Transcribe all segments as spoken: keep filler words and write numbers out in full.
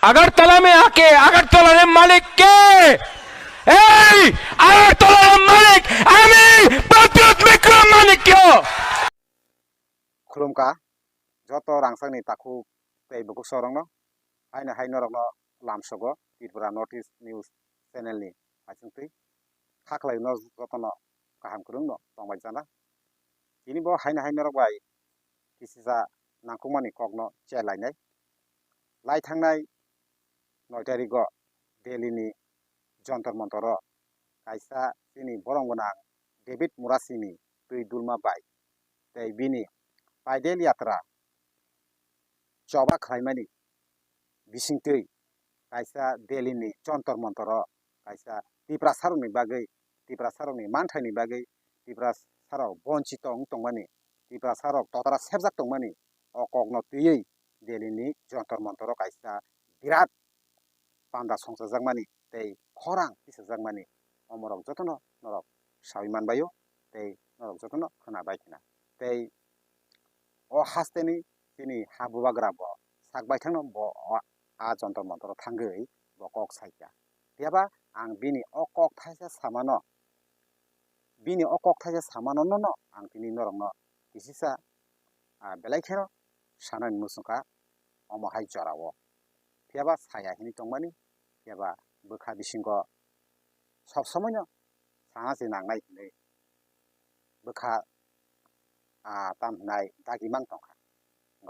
Agartala mein aake Agartala re malik ke? Ei, Agartala re malik ami Pradyot Mikro Manikya. Khulumkha joto rangchakni takhuk tei bukhuk sorokno, haino hai norokno lamsogo Tripura North East News Channel ni achingtwi. Khaklai no jotono kaham kwrwngno tongbai jana. Tini bo haino hai norok bai kisisa nangkukmani kokno chelai nai. Lai thangnai noi tarigo Delhi ni Jontor Montor o kaisa chini borong gwnang David Murasing ni twi dulma bai tei bini Paidel Yatra choba khlaimani bisingtwi kaisa Delhi ni Jontor Montor o kaisa Tiprasa rokni bagwi, Tiprasa rokni manthaini bagwi Tiprasa rok bonchito wng tongmani, Tiprasa rok totara sepjak tongmani o kokno twiwi Delhi ni Jontor Montor o kaisa birat panda songchajakmani tei khorang tisajakmani omorok jotono norok sawi manbaio tei norok jotono khwnabai khna. Tei o hasteni chini ha bubagra bo sak baithangno bo o a Jontor Montor o thangwi bo kok saikha. Phiyaba ang bini o kok thaisa samano, bini o kok thaisa samano nono ang tini norokno kisisa, ah, belai kheno sanani muchungkha omo hai jorao. Phiyaba saya hinwi tongmani, phiyaba bwkha bisingo sob somoino sana se nangnai hinwi bwkha, ah, tam hinai dagi mang tongkha.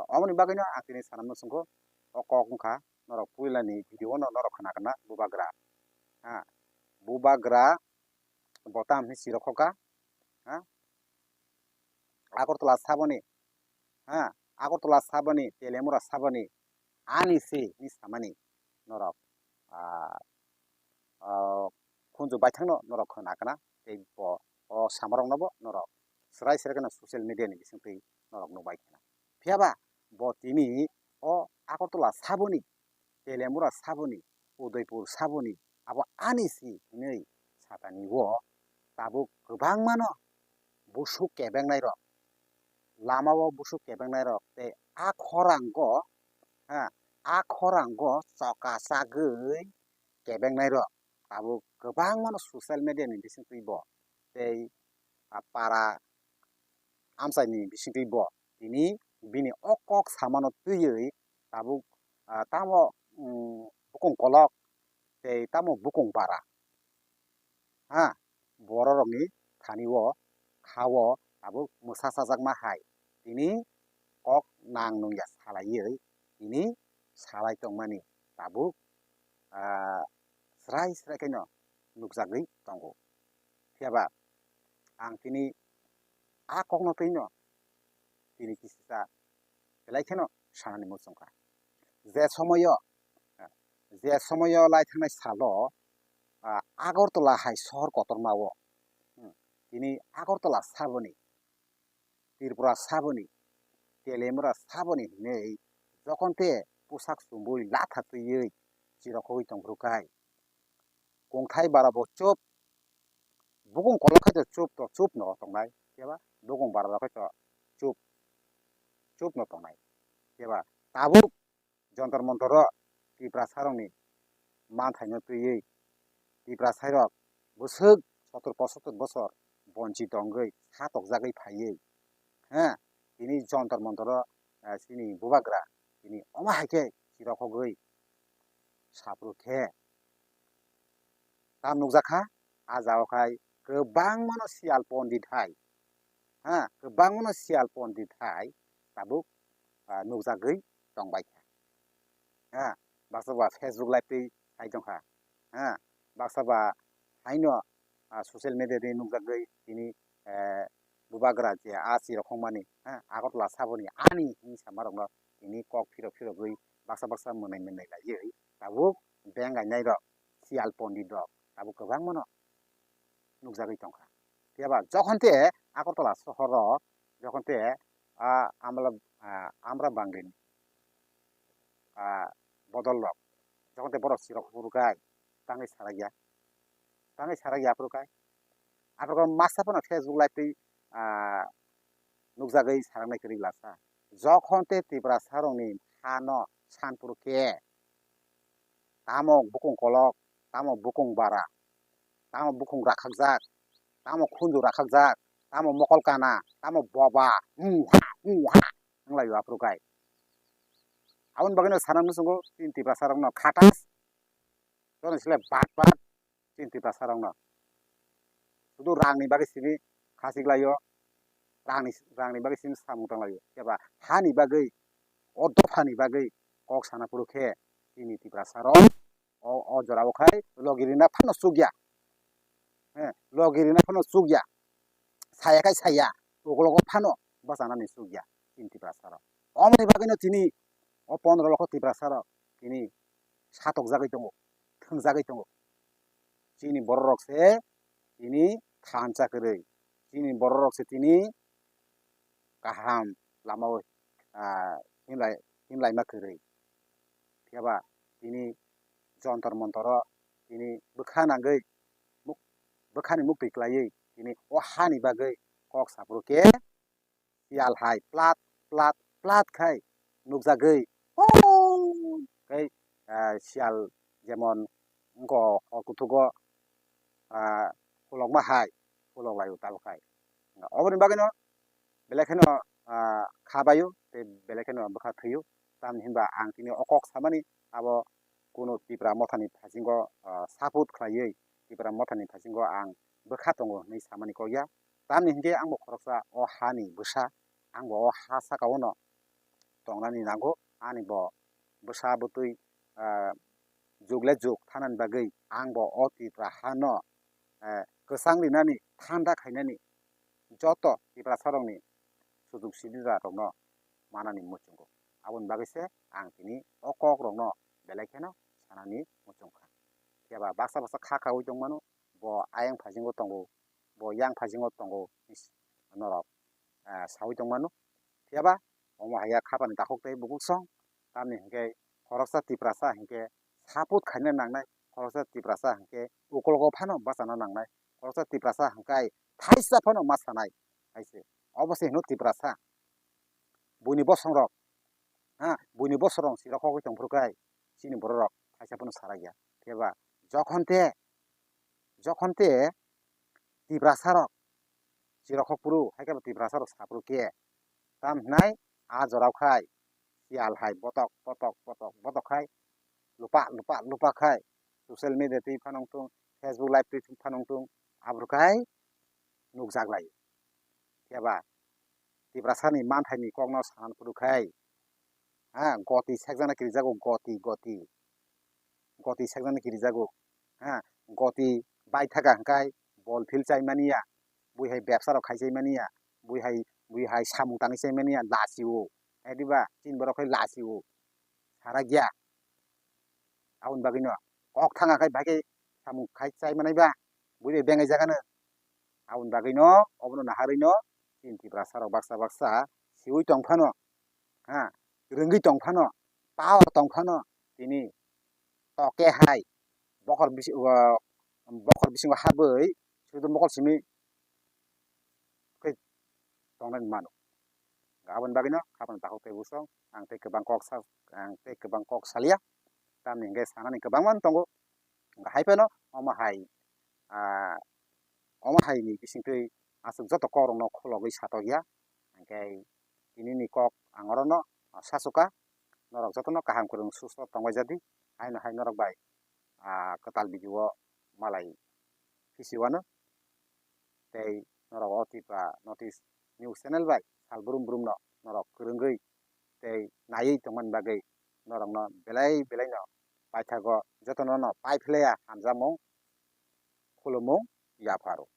Omoni bagwino ang tini sana muchungo o kok wngkha norok puilani video no norok khna khna bubagra. Ha, bubagra bo tam hinwi chirokhoka. Ha, Agartala saboni, ha, Agartala saboni, Telemura saboni, ani se hinwi samani norok, ah, ah, khunju baithangno norok khna khna tei bo o samarokno bo norok swrai swrai kheno social media ni bisingtwi norok nukbai khna. Phiyaba bo tini o Agartala saboni, Telemura saboni, Udaipur saboni, abo ani se hinwi satani o tabuk kwbangmano busuk kebengnai rok, lama o busuk kebengnai rok tei a khorango, ha, a khorango choka chagwi kebengnai rok tabuk kwbangmano social media ni bisingtwi bo tei a para amchaini bisingtwi bo tini bini o kok samano twiwi tabuk, ah, tamo, mm, bukung kolok tei tamo bukung bara, ha, bororokni thani o kha o tabuk mwsa chajakma hai tini kok nang nungya salaiwi tini salai tongmani tabuk, ah, srai srai kheno nukjagwi tongo. Phiyaba ang tini a kokno twino tini kisisa belai kheno sanani muchungkha. Je somoyo, je somoyo lai thangnai salo, ah, Agartala hai sohor kotorma o, hmm, tini Agartala saboni, Tripura saboni, Telemura saboni hinwi jokhon te pusak chumbui latha twiwi chirokogwi tongphuru kai. Kungthai bara bo chup, bukung kolok khai to chup to chup no tongnai, keba bukung bara rok khai to chup, chup no tongnai, keba tabuk Jontor Montor o Tiprasa rokni manthaino twiwi Tiprasa rok bwswk sotor posotor bosor bonchito wngwi satokjagwi phaiwi, ha, tini Jontor Montor o, eh, chini bubagra tini omo hai khe chirokhogwi saphuru khe tam nukjakha, a jagao khai kwbangmano siyal pondit hai, ha, kwbangmano siyal pondit hai tabuk, ah, nukjagwi tongbaikha. Ha, baksa ba Facebook live twi hai tongkha. Ha, baksa ba haino, ah, social media twi nukjagwi tini, eh, bubagra je a chirokhongmani, ha, Agartala saboni ani hinwi samarokno tini kok phirok phirogwi baksa baksa mwnai mwnai laiwi tabuk beng gainairok, siyal pondit rok tabuk kwbangmano nukjagwi tongkha. Phiyaba jokhon te Agartala sohoro, jokhon te a amla, a amra bangni, a bodol rok, jokhon te borok chirok phuru kai tangwi sarakya, tangwi sarakya phuru kai. Aphuru masa phano Facebook live twi, a, nukjagwi saraknai kwrwi glasa. Jokhon te Tiprasa rokni hano sanphuru khe tamo bukung kolok, tamo bukung bara, tamo bukung rakhakjak, tamo khunju rakhakjak, tamo mokol kana, tamo boba, hmm ha, hmm ha, wnglaio aphuru kai. Aboni bagwino sana muchungo chini Tiprasa rokno khatas, joto sile bat bat chini Tiprasa rokno. Sudu rangni bagwi simi khachik laio, rangni, rangni bagwi simi samung tang laio. Phiya ba hani bagwi, o dophani bagwi kok sana phuru khe chini Tiprasa rok o, o jora o khai logi rina phano chukya. He, logi rina phano chukya. Saya khai saya, ukologo phano bwchanani chukya chini Tiprasa rok. Omoni bagwino tini o pondro lokho Tiprasa rok tini satokjagwi tongo, thwngjagwi tongo. Chini bororok se tini thansa kwrwi, chini bororok se tini kaham lamao, ah, himlai-, himlaima kwrwi. Phiya ba tini jontor montoro tini bwkha nangwi muk-, bwkhani muktwi kwlaiwi tini o hani bagwi kok saphuru khe siyal hai plat plat plat khai nukjagwi, "Hoo!" Khai, ah, siyal jemon wngkha hor kuthugo, ah, khulokma hai khulok laio tabuk khai. Oboni bagwino belai kheno, ah, kha baio tei belai kheno bwkha thwio. Tamni hinba ang tini o kok samani abo kuno Tipra mothani phasingo, ah, support khlaiwi Tipra mothani phasingo ang bwkha tongo hinwi samani kok ya. Tamni hinkhe angbo khoroksa o hani bwsa, angbo o ha saka o no tongnani nango. Ani bo bwsa bwtwi, ah, jug le jug thanani bagwi ang bo o Tipra hano, eh, kwchang rinani, thanda khainani joto Tiprasa rokni sujuk subida rokno manani muchungo. Aboni bagwi se ang tini o kok rokno belai kheno sanani muchung kha. Phiya ba baksa baksa kha khaui tongmano, bo ayang phasingo tongo, bo yang phasingo tongo, norok, ah, saui tongmano. Phiya ba omo hai ya khapani takhuk tei bukhuk song, tamni hinkhe khoroksa Tiprasa hinkhe support khaina nangnai, khoroksa Tiprasa hinkhe ukologo phano bachana nangnai, khoroksa Tiprasa hinkhe thaisa phano ma sanai hai se. Obo se hino Tiprasa. Buini bosongrok, ha, buini bosongrok si rokhogwi tongphuru khe chini bororok thaisa phano sarakya. Phiya ba jokhon te, jokhon te Tiprasa rok chirokhok phuru, hai khe bo Tiprasa rok saphuru khe, tam hinai a jorao khai siyal hai botok, botok, botok, botok khai lupa, lupa, lupa khai social media twi phano wngthung, Facebook live twi phano wngthung, aphuru khai nukjak lai. Phiya ba Tiprasani manthaini kokno sana phuru khai, ha, goti sekjakna kirijago, goti, goti. Goti sekjakna kirijago, ha, goti bai thaka hwnkhe bol phil chai mani ya, bui hai bebsa rok khai chai mani ya, bui hai, bui hai samung tangwi chai mani ya, lachio, ediba chini borok khai lachio, sarakya. Aboni bagwino kok thanga khai bai khe samung khai chai manai ba, bui bai bengai jagano. Aboni bagwino obono naharwino chini Tiprasa rok baksa baksa siui tong phano, ha, rwngwi tong phano, power tong phano, tini toke hai bokhor bisi-, o, bokhor bisingo habwi sudu mokol simi khe tongnani mano. Aboni bagwino khapang takhuk tei busong ang tei kwbang kok sa-, ang tei kwbang kok salia, tamni hinkhe sanani kwbangma tongo. Hai phano omo hai, ah, omo hai ni bisingtwi aswk joto kokrokno khulogwi satokya. Hinkhe tinini kok ang orono sasoka, norok jotono kaham kwrwng susto tongbai jadi, haino hai norok bai, ah, kwtal video o malai pisiwano. Tei norok o Tripura North East News Channel bai sal brum brumno norok kwrwngwi tei naiwi tongmani bagwi norokno belai belaino paithago jotono no paiphlaiya hamjakmung, khulumung, yapharo.